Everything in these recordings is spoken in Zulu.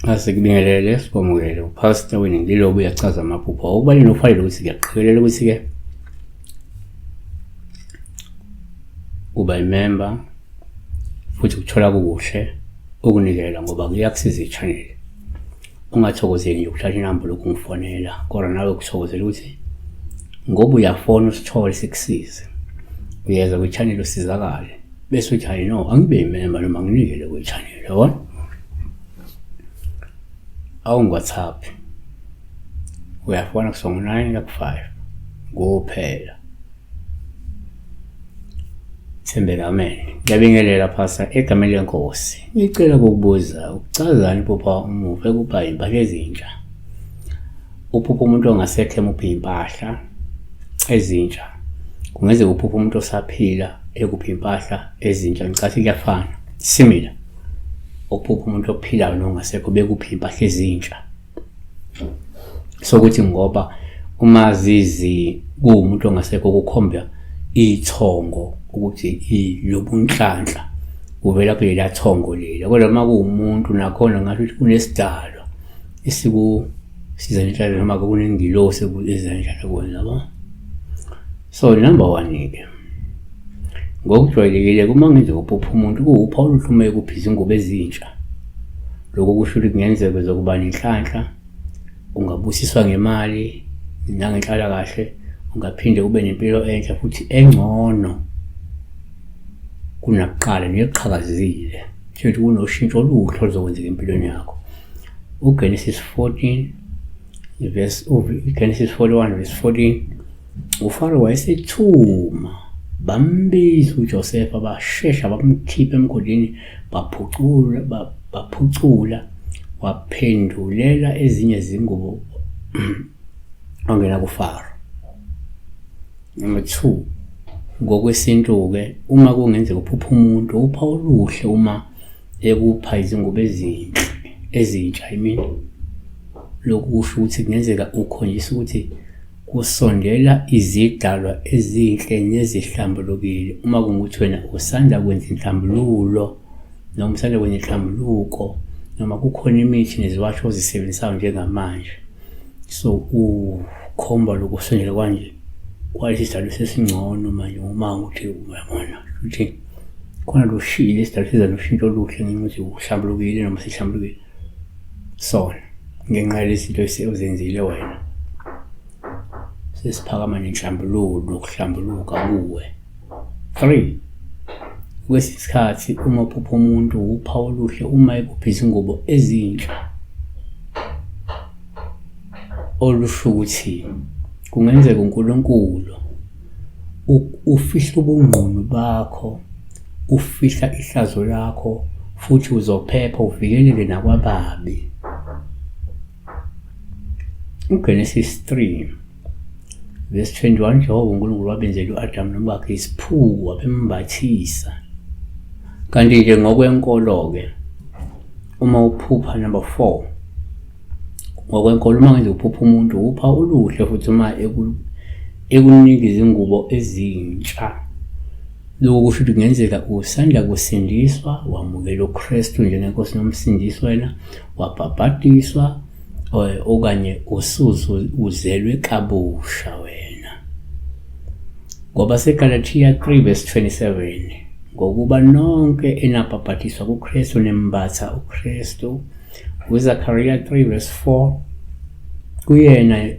Asikubingelele sikwamukele uPastor Winnie Ngilobo uyachaza amaphupho okubaleni ufanele ukuthi kuyaqhikelela ukuthi-ke uba imember futhi ukuthola kukuhle ukunikela ngoba kuyakusiza i-channel ungathokozeli nje ukuthatha inamba lokhu ngifonela kodwa nawe kuthokozela ukuthi ngoba uyafona usithole sikusize uyeza kwi-channel usizakale bese uthi hayi no angibe imember noma nginikele kwi-channel yabona awungi-whatsapp uyafona kusuka ngo-9 kuya ku-5 kuphela Thembeka amen. Ngiyabingelela phasa egameni lenkosi. Ngicela ukukubuza ukuchazani iphupha umufi ekupha impahla ezintsha. Uphupha umuntu ongasekho emupha impahla ezintsha. Kungenzeka uphupha umuntu osaphila ekupha impahla ezintsha ngicathi kuyafana. Similar. Ukuphupha umuntu ophilayo nongasekho bekupha impahla ezintsha. Sokuthi ngoba uma zizi kuwumuntu ongasekho kukhomba ithongo ukuthi lobunhlanhla kuvela kulela thongo lela kodwa uma kuwumuntu nakhona ngasho ukuthi kunesidalwa esikusiza nenhlalo noma kunengilosi eza njalo kuwena yabo. So number one-ke ngokujwayelekile uma ngenzeka uphupha umuntu kuwupha oluhle uma ekuphi izingubo ezintsha. Lokhu kusho ukuthi kungenzeka uzokuba nenhlanhla, ungabusiswa ngemali nangenhlalakahle, ungaphinde ube nempilo enhle futhi engcono kunakuqala neqhakazile. Kusho ukuthi kunoshintsho oluhle oluzokwenzeka empilweni yakho. UGenesis 14 verse uGenesis 41 verse 14 uFaro wayesethuma bambiza uJosefa bashesha bamkhipha emgodini baphucula baphucula waphendulela ezinye izingubo wangena kuFaro. Number 2 ngokwesintu-ke uma kungenzeka uphupha umuntu upha oluhle uma ekupha izingubo ezinhle ezintsha I mean lokhu kusho ukuthi kungenzeka ukhonjisa ukuthi kusondela izidalwa ezinhle nezihlambulukile uma kungukuthi wena usanda kwenza inhlambululo noma usanda kwenza inhlambuluko noma kukhona imithi neziwasho ozisebenzisayo njengamanje so ukhomba lokusondela kwanje kwalesi sidalwa sesingcono manje uma ukuthi uyabona ukuthi khona lushile isidalwa siza noshintsho oluhle ngenxa yokuthi uhlambulukile noma sihlambulukile sona ngenxa yalezi zinto ozenzile wena sesiphakama nenhlambuluko nokuhlambuluka kuwe. 3 kwesinye isikhathi uma uphupha umuntu wuphawu oluhle uma ekupha izingubo ezintsha olusho ukuthi kungenzeka uNkulunkulu ufihla ubungqunu bakho ufihla ihlazo lakho futhi uzophepha uvikeleke nakwababi. UGenesis 3 verse 21 Jehova uNkulunkulu wabenzela u-Adamu nomkakhe isiphuku wabembathisa. Kanti nje ngokwenkolo-ke uma uphupha number 4 ngokwenkolo uma ngenza uphupha umuntu upha oluhle futhi uma ekunika izingubo ezintsha. Lokhu kusho ukuthi kungenzeka usanda kusindiswa wamukela uKristu njengenkosi nomsindisi wena wabhabhadiswa okanye usuzu uzelwe kabusha wena. Ngoba seGalathiya 3 verse 27 ngokuba nonke enabhabhadiswa kuKristu nembatha uKristu. UZakariya 3 verse 4 kuyena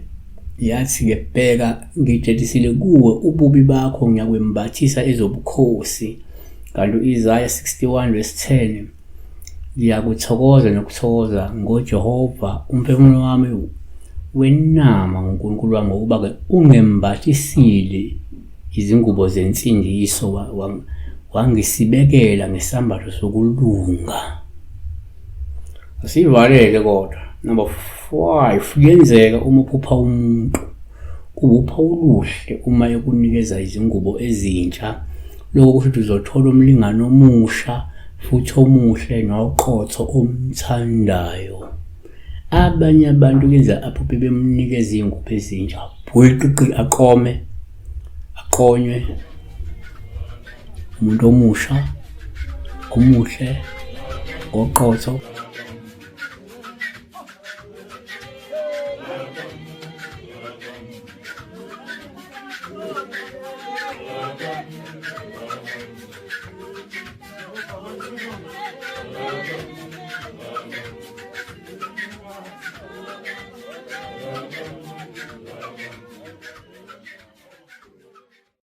yathi-ke bheka ngidedisile kuwe ububi bakho ngiyakwembathisa ezobukhosi. Kanti u-Isaya 61 verse 10 Ngiyakuthokoza nokuthokoza ngoJehova, umphefumulo wami wenama ngoNkulunkulu wami, ngokuba-ke ungembathisile izingubo zensindiso, wangisibekela ngesambatho sokulunga. Asivalele kodwa. Number 5 kuyenzeka uma uphupha umuntu kuwupha oluhle uma ekunikeza izingubo ezintsha. Lokho kusho ukuthi uzothola umlingani omusha futhi omuhle noqotho omthandayo. Abanye abantu kuyenzeka aphuphe bemnikeza iy'ngubo ezintsha, bhuqiqi aqome, aqonywe umuntu omusha, omuhle, oqotho.